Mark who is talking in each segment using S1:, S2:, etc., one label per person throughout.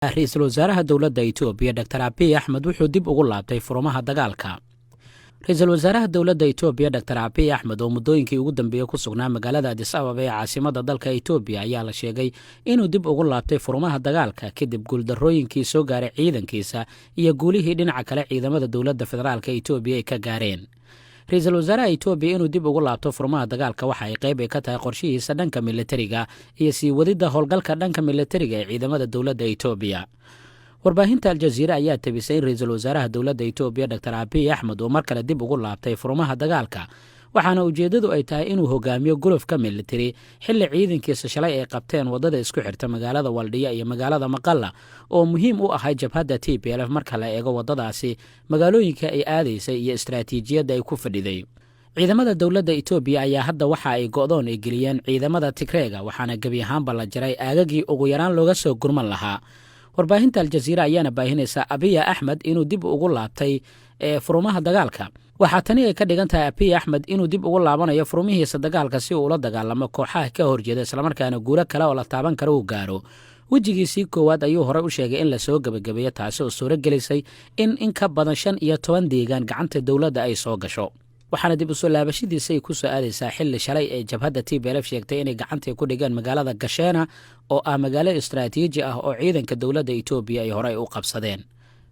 S1: Ra-iisul wasaaraha dowladda Itoobiya, Dr Abiy Axmed, wuxuu dib ugu laabtay furumaha dagaalka. Ra-iisul wasaaraha dowladda Itoobiya, Dr Abiy Axmed, oo muddooyinkii ugu dambeeyey ku sugnaa magaalada Adis Ababa ee caasimada dalka Itoobiya, ayaa la sheegay inuu dib ugu laabtay furumaha dagaalka kadib guuldarrooyinkii soo gaaray ciidankiisa iyo guulihii dhinaca kale ciidamada dowladda federaalka Itoobiya ay ka gaareen. Ra-iisul wasaaraha Itoobiya inuu dib ugu laabto furmaha dagaalka waxa ay qayb ay ka tahay qorshihiisa dhanka militariga iyo sii wadidda howlgalka dhanka militariga ee ciidamada dowladda Itoobiya. Warbaahinta Aljaziira ayaa tabisay in ra-iisul wasaaraha dowladda Itoobiya, Dr Abiy Axmed, uu mar kale dib ugu laabtay furumaha dagaalka, waxaana ujeeddadu ay tahay inuu hogaamiyo gulufka militari, xilli ciidankiisa shalay ay qabteen waddada isku xirta magaalada Waldhiya iyo magaalada Maqalla oo muhiim u ahay jabhadda TPLF marka la eego waddadaasi magaalooyinka ay aadaysay iyo istaraatiijiyadda ay ku fadhiday. Ciidamada dowladda Itoobiya ayaa hadda waxa ay go'doon ay geliyeen ciidamada Tigreega, waxaana gebi ahaanba la jaray aagagii ugu yaraan looga soo gurman lahaa. Warbaahinta Aljaziira ayaana baahinaysa Abiya Axmed inuu dib ugu laabtay ee furumaha dagaalka. Waxaa tani ay ka dhigan tahay Abiy Axmed inuu dib ugu laabanayo furumihiisa dagaalka si uu ula dagaalamo kooxaha ka horjeeda, islamarkaana guulo kale oo la taaban karo uu gaaro. Wejigiisii koowaad ayuu horey u sheegay in lasoo gebagabeeyo, taasi oo suuro gelisay in ka badan 15 deegaan gacanta dowladda ay soo gasho, waxaana dib usoo laabashadiisa ay ku soo aadaysaa xilli shalay ee jabhadda TPLF sheegtay inay gacantay ku dhigeen magaalada Gasheena oo ah magaalo istaraatiiji ah oo ciidanka dowladda Itoobiya ay horey u qabsadeen.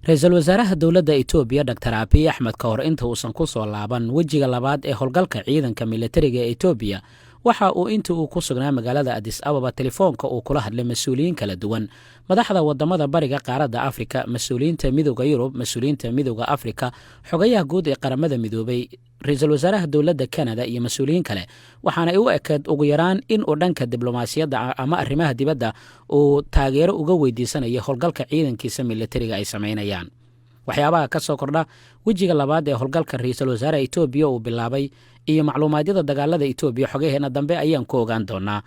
S1: Ra-iisul wasaaraha dowladda Itoobiya, Dr Abiy Axmed, ka hor inta uusan ku soo laaban wejiga labaad ee howlgalka ciidanka militariga ee Itoobiya, waxa uu intii uu ku sugnaa magaalada Adis Ababa telefoonka uu kula hadlay mas-uuliyiin kala duwan, madaxda wadamada bariga qaaradda Afrika, mas-uuliyiinta Midowda Yurub, mas-uuliyiinta Midowda Afrika, xogayaha guud ee Qaramada Midoobay, ra-iisul wasaaraha dowladda Canada iyo mas-uuliyiin kale, waxaana ay u ekeed ugu yaraan in uu dhanka diblomaasiyadda ama arrimaha dibadda uu taageero uga weydiisanayo howlgalka ciidankiisa militariga ay samaynayaan. Waxyaabaha ka soo kordha wejiga labaad ee howlgalka ra-iisul wasaaraha Itoobiya uu bilaabay iyo macluumaadyada dagaalada Itoobiya xogaheena dambe ayaan ku ogaan doonaa.